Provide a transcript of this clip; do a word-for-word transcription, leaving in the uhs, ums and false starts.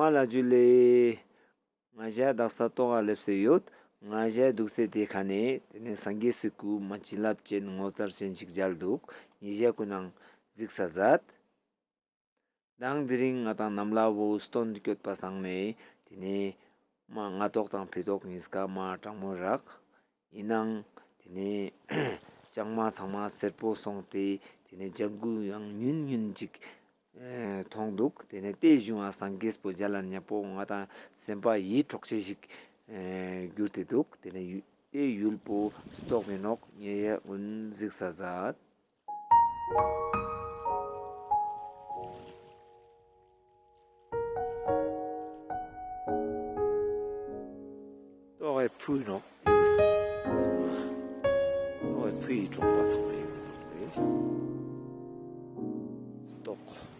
ཨ་ལ་ཇུ་ལེ། ང་ཞ་དག་ས་ཏོག་ག་ལེབས་སེ་ཡོད། ང་ཞ་དུག་སེ་ཏེ་ཁ་ནེ་ཏེ་ནེ་སངས་རྒྱས་སི་སྐུ་མ་བྱིན་རླབས་ཅན་ངོ་མཚར་ཅན་ཞིག་མཇལ་དུག། ཉེ་ཞ་གུན་ནང་གཟིགས་ས་ཛད། དང་དེ་རིང་ང་དང་གནམ་ལ་བོ་སྟོན་སྐྱོད་པ་སང་ནེ་ཏེ་ནེ་མ་སྔ་ཏོག་དང་ཕི་ཏོག་ཉིས་ཀ་མ་གྲང་མོ་རག། ཨིན་ནའང་ཏེ་ནེ་ལྕང་མ་ཚང་མ་སེར་པོ་སོང་སྟེ་ཏེ་ནེ་ལྗང་གུ་ཡང་ཉུང་ཉུང་ཅིག་ཨེ་ཐོང་དུག། ཏེ་ནེ་ཏེ་ཞུ་བ་སངས་རྒྱས་པོ་མཇལ་ལ་ཉམ་པོ་ང་དང་སེམས་པ་ཡིད་འཕྲོག་ཅེས་ཤིག་ཨེ་གྱུར་ཏེ་དུག། ཏེ་ནེ་ཡུ་ཏེ་ཡུལ་པོ་སྟོག་ཨིན་ནོག། ཉེ་ཞ་གུན་གཟིགས་ས་ཛད། ཏོག་གི་ཕུ་ཨིན་ནོག། ཡུལ་ཚང་མ་ཏོག་གི་ཕུའི་གྲོང་པ་ཚང་མ་ཡོད་ནོག་ལེ། སྟོག།